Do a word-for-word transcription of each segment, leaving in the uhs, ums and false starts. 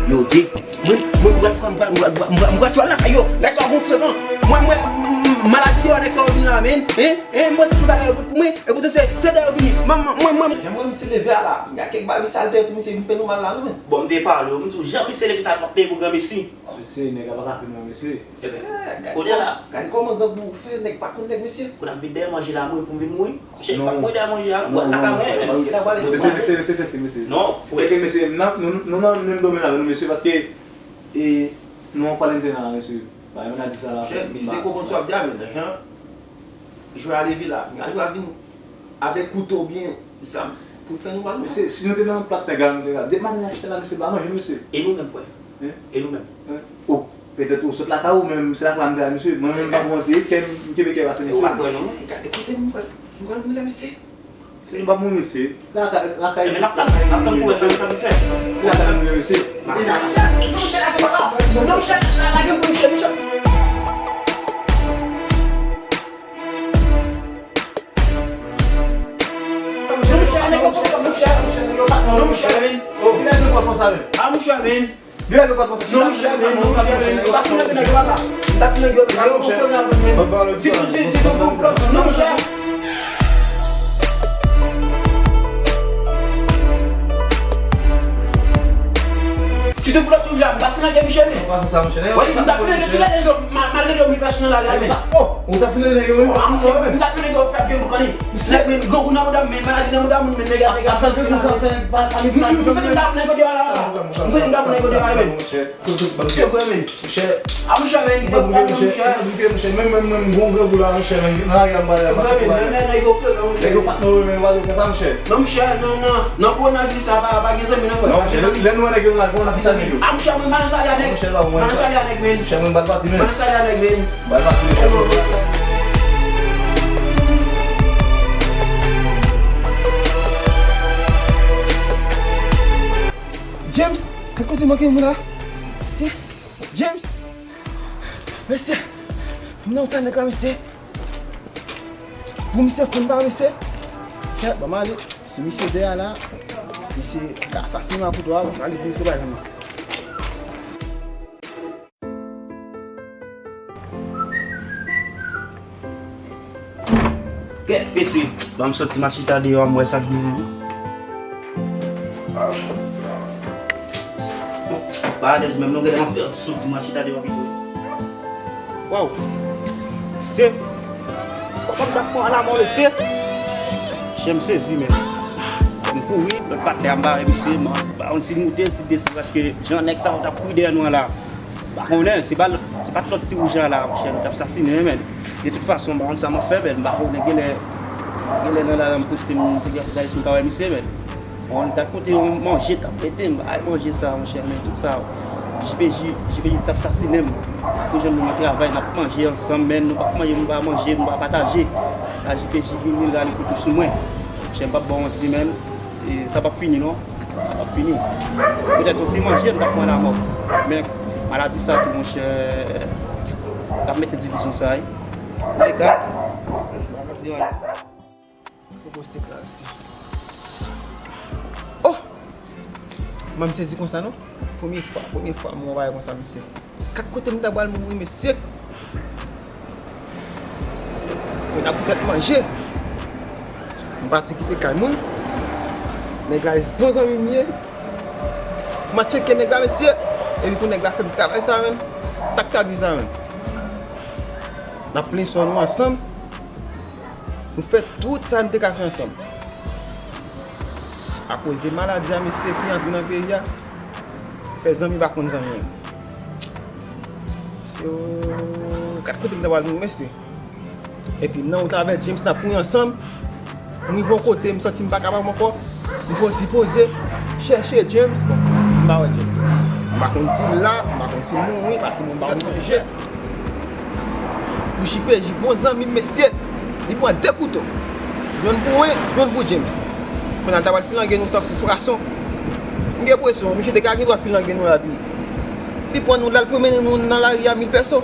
Yo, de. Mwen, mwen, m pral fè, m pral, m pral, m pral, m pral fè lakay yo. Nèg sa yo gon frekan. Mwen, mwen, m, m, maladi deyò, nèg sa yo vin la, men. Hein? Hein? Mwen, se sou bagay yo pou mwen. Ekoute, se, se deyò yo vini. Mwen, mwen, mwen, mwen. Jan mwen, misye leve a la. Gen kèk bagay misye al dèyè pou misye vin fè nou mal la, non, men. Bon, m te pale w, m di w, jan misye leve sa, l ap peye pou granmesi. Mesye, nèg la pa ka fini, mesye. Kounye a la. Gade kòman grangou fè, nèg pa konn nèg, mesye. Kounye a m vin dèyè manje la, mwen, pou m vin mouri. Mesye, m pa mouri dèyè manje la, m pral lakay mwen, men. Mesye, mesye, mesye, tèt li, mesye. Non, frè. Tèt li, mesye, m nan, nou, nou nan menm domèn la, nou, mesye, paske, e, nou an kwalanten la, mesye. Ba, yon a di sa la, chè, mesye, konprann sa w ap di a, men, jan jwe a leve la, m gade jwe a vin avèk kouto oubyen zam pou l fè nou mal, non. Mesye, si nou te nan plas nèg la, nou te ka. Depi maten n achte la, mesye, pa manje, mesye. E nou menm, frè? Hein? E nou menm? Hein? Oh, petèt ou sot lakay ou, men se lakay la m te a, mesye. Mwen menm, m pa pou manti, kè m, m kenbe kè pase, mesye. Ou pa kwè, non? Gade kote m pral, m pral mouri la, mesye. Se nou pa pou mesye. Lakay, lakay. Ebyen, n ap tann, n ap tann pou wè sa nou sa pou fè. Lakay nou, mesye. Non, chè, lage papa. Non, chè, lage pou misye, misye. Non, monchè, nèg yo fòk, monchè. Non, monchè. Oh, ki nèg yo pran konsa, men? Ah, monchè, men. Gen nèg yo pran konsa. Non, monchè, men, non, monchè, men. Ou ta fin nèg yo, papa. Ou ta fin nèg yo, men. Yo, monchè, men. Sitou, si, si, si, non, monchè. Sitou pou lòt jou la, m ta fin nèg yo, monchè, men. Ou pa fè sa, monchè. Wè, m ta fin nèg yo, tout nèg yo, ma-, malgre yo, m pa nan lari a, men. Oh, ou ta fin nèg yo, men. Ah, monchè, m ta fin nèg yo, fè vye boukannen. Misye, men, grangou nan mouda m, men, maladi nan mouda moun, men, nèg a, nèg a, ap fè sa, fè, pa, pa, non, m santi m ta pou nèg yo deyò la, papa. M santi m ta pou nèg yo deyò la, men. Se vre, men. Monchè. A, monchè, men, kite m pale, monchè. Monchè, men, men, men, m gon grangou la, monchè, men, nan lari a m pale la, pa soti la. Nèg yo fè, monchè. Nèg yo pa t nan remen, pa t nan sa, monchè. Non, monchè, non, non. Nan kowonaviris sa, pa, pa gen zanmi, non, frè. Non, monchè, lè nou wè nèg yo, nou al, nou al fè sa, nèg yo. A, monchè, mwen pa nan sali a nèg. Monchè, pa mwen. Pa nan sali a nèg, men. Monchè, mwen bal pati, men. Pa nan sali a nèg, men. Bal pati, monchè. James, gad kote manke moun la. Se James. Mesye, m nan wout a nèg la, mesye. Pou misye fann pa, mesye. Kè, ban m ale. Si misye dèyè la, misye ka asasinen m ak kouto a, ban m ale pou misye bay fann nan. Kèt, mesye, ban m sòti m al chita deyò a, m wè sa k gen. Pa alèz menm non, gade m ap fè sòti m al chita deyò pito. Waw. Mesye, kòman m t ap pran la mò, mesye? Chè m sezi, men. M kouri, lòt patnè a m bare misye, m pa konn si l moute, si l desann, paske jan nèg sa yo t ap kouri dèyè nou an la. M pa konnen, se pa, se pa t lòt ti wouj la, monchè, nou t ap sasinen, men. De tout fason, m pa konn sa m ap fè, men, m pa konnen, genlè, genlè nan la, m poste, m te gen gade si m pa wè misye, men. Bon, m t ap kote yon manje t ap mete m, ay manje sa, monchè, men, tout sa, J P J, J P J t ap sasinen m. Pou jan nou nan travay, n ap manje ansanm, men, nou pa manje, nou pa manje, nou pa pataje. La, J P J vini, l rale kouto sou mwen. Monchè, m p ap ba w manti, men. E sa p ap fini non. Sa p ap fini. Petèt yon ti manje m t ap pran lamò. Men maladi sa tou, monchè, k ap mete divizyon sa, wi. Antouleka, m pa ka di anyen. Fò poste klasi. Oh! Mwen m sezi konsa non. Premye fwa, premye fwa m wè yon bagay konsa, mesye. Gad kote m ta pral mouri, mesye. Mwen ta poutèt manje. M pati kite kay mwen. Nèg la bon zanmi m ye. Pou m al tcheke nèg la, mesye. Epi pou nèg la fè m travay sa, menn. Sa k ta di sa, menn? N ap plen sò nou ansanm. Nou fè tout sa n te ka fè ansanm. Akoz de maladi a, mesye, ki antre nan peyi a, fè zanmi pa konn zanmi menm. So, gad kote m ta pral mouri, mesye. Epi nan wout la avèk James, n ap kouri ansanm. M rive yon kote, m santi m pa kapab ankò. M fè yon ti poze, chèche James. Bon, m pa wè James. M pa konn si l la, m pa konn si l mouri, paske mwen m pa konn kote je. Pou J P J, bon zanmi m, mesye, li pran de kouto. Youn pou mwen, youn pou James. Kounye a l ta pral filange nou tankou pwason. M gen enpresyon, misye te ka gen dwa filange nou la tou. Li pran nou, l al pwomennen nou nan lari a mil pèso.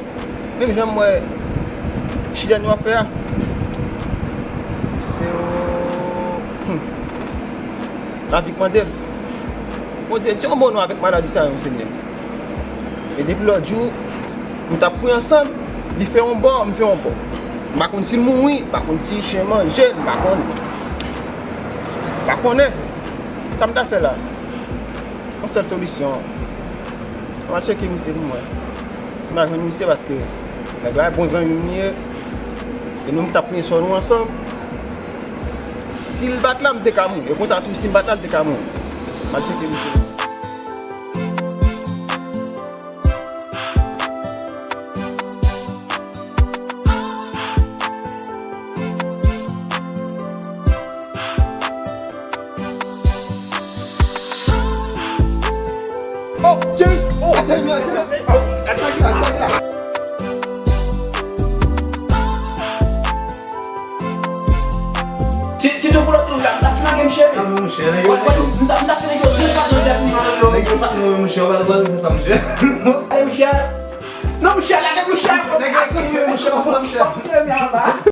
Menm jan m wè chilèn yo ap fè a. Se, hmm. Lavi k mande l. Bondye di yon mo non avèk maladi sa yo, Senyè. E depi lòt jou, nou t ap priye ansanm, li fè yon bò, m fè yon bò. M pa konn si l mouri, m pa konn si chen manje l, m pa konnen. M pa konnen. Sa m ta fè la? Yon sèl solisyon. M al tcheke misye pou mwen. Si m a jwenn misye, paske nèg la bon zanmi m li ye. E nou t ap pran sò nou ansanm. Si l bat la, m te ka mouri. E konsa tou, si m bat la, l te ka mouri. M al tcheke misye. Oh, cheri! Oh, atè mwen, atè mwen! Oh, atè mwen, atè mwen! Si, si te pou lòt toujou la, m t ap flanke m cheri. Nan men mouche, nan men mouche. M t ap, m t ap flanke yo, tout fason jèf li. Nèg yo pa nan men mouche, yo pa nan men mouche. Allez, mouche. Non, mouche, lage mouche. Nèg yo pa nan men mouche, pa nan men mouche.